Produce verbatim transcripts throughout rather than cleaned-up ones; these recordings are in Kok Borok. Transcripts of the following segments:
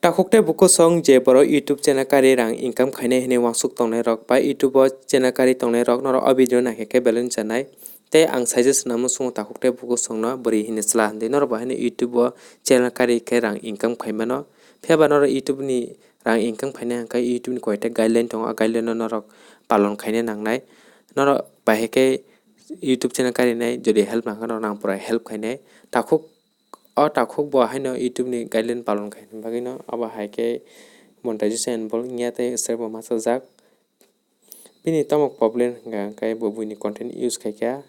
Takhuk tei bukhuk song je borok YouTube channel kari rang income khainai hinwi wansuk tongnai rok ba YouTube o channel kari tongnai rok norok o video naikhe khe belai wngjanai. Tei ang suggest namo sungo takhuk tei bukhuk songno bwrwi hinwi chwla hinwi norok bo haino YouTube o channel kari khe rang income khaimano. Phiya ba norok YouTube ni rang income khainai hwnkhe YouTube ni koita guideline tongo, o guideline no norok palon khaina nangnai. Norok bahai khe YouTube channel karinai jodi help nangkha norok nang pura help khainai. Takhuk O takhuk bo haino YouTube ni guideline palon khaina bagwi no abo hai khe monetization enable wngya tei strike bo masa jak. Bini tamo problem hwnka hwnkhe bo buini content use khaikha,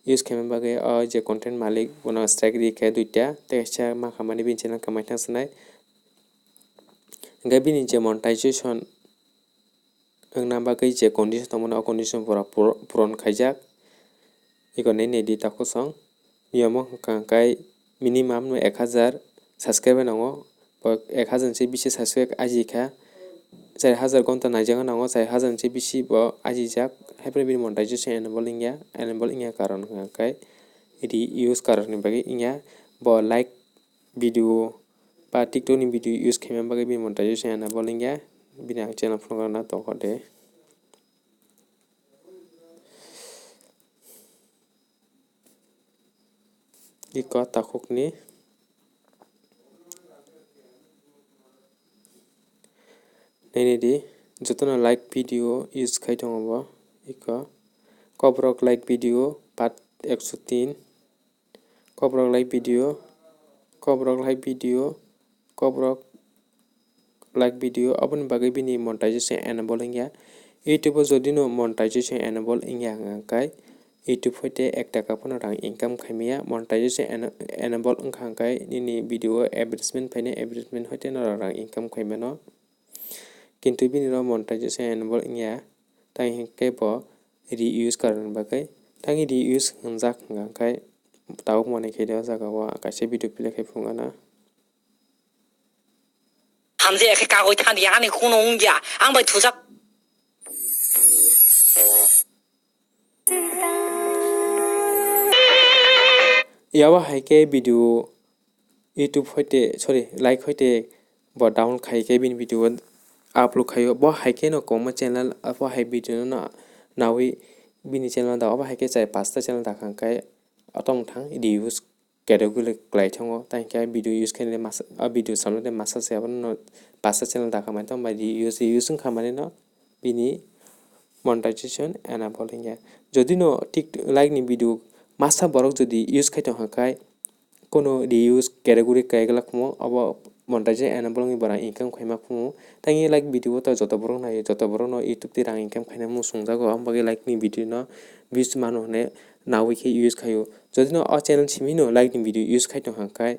use khaima bagwi o je content malik bono strike rikha duita tei kaisa makhamani bini channel kamai thang sanai. Hwnkhe bini je monetization wngna bagwi je condition tongmani, o condition pura pur-, puron khaijak. Iko nini di takhuk song. Niyom wngkha khe minimum no ek hazar subscriber nango. Bo ek hazar ni bisi subscriber ajikha. Char hazar gonta naijak nango, char hazar ni bisi bo ajijak. Haiphano bini monetization enable wngya, enable wngya karon hwnkha khe reuse karon ni bagwi wngya. Bo like video ba TikTok ni video use khaima bagwi bini monetization enable wngya, bini ang channel phunukna tongkha de. Iko takhukni nini di jotono like video use khai tongo bo. Iko kobrok like video part ekso tin. Kobrok like video, kobrok like video, kobrok like video, aboni bagwi bini monetization enable wngya. YouTube o jodi no monetization enable wngya hwnkha khe YouTube hoite ek taka phano rang income khaimaya. Monetization ena-, enable wngkha hwnkhe nini video o advertisement phainai, advertisement hoite norok rang income khaimano. Kintu bini oro monetization enable wngya, tei hinkhe bo reuse karon bagwi. Tei reuse hwnjak hwnkha khe tabuk manwi khe o jaga o kaisa video play khai phunukna. Hamjaya khe kagwi thani ani kuno wngya, ang bai thujak. Yabo hai khe video YouTube hoite, sorry, like hoite bo down khai khe bini video upload khaio. Bo hai khe no kwbangma channel, abo hai video no nawi bini channel da, abo hai khe chai pasta channel da kha khe o tong thang reuse category kwlai thango. Tei hinkhe video use khainai masa, a video samnai masa se abono pasta channel da kha mani tong bai reuse, reuse wngkha mani no bini monetization enable wngya. Jodi no tik like ni video masa borok jodi use khai tong kha khe, kono reuse category kaiglak mo abo monetization enable wngwi borok income khaima phumu. Tei like video o to joto borok naio, joto borok no YouTube tei rang income khaina muchungjago, aboni bagwi like ni video no views mano hwnwi nawi khe use khaio. Jodi no o channel simi no like ni video use khai tong kha khe,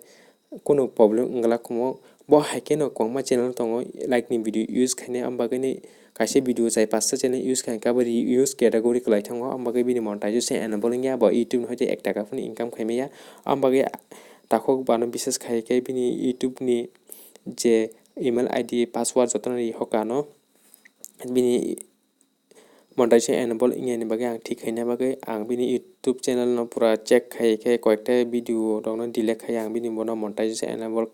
kono problem wngla kumo. Bo hai khe no kwbangma channel tongo like ni video use khainai, am bagwi ni kaisa video chai pasta channel use khai khe abo reuse category kwlai thango, am bagwi bini monetization enable wngya, bo YouTube ni hoite ek taka phano income khaimaya. Am bagwi takhuk bano bises khai khe bini YouTube ni je email I D, password jotono ri hoka no bini monetization enable wngya ni bagwi ang thik khaina bagwi ang bini YouTube channel no pura check khai khe koyekta video rok no delete khai ang bini bono monetization enable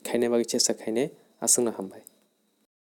khaina bagwi chesta khainai. Aswkno hambai.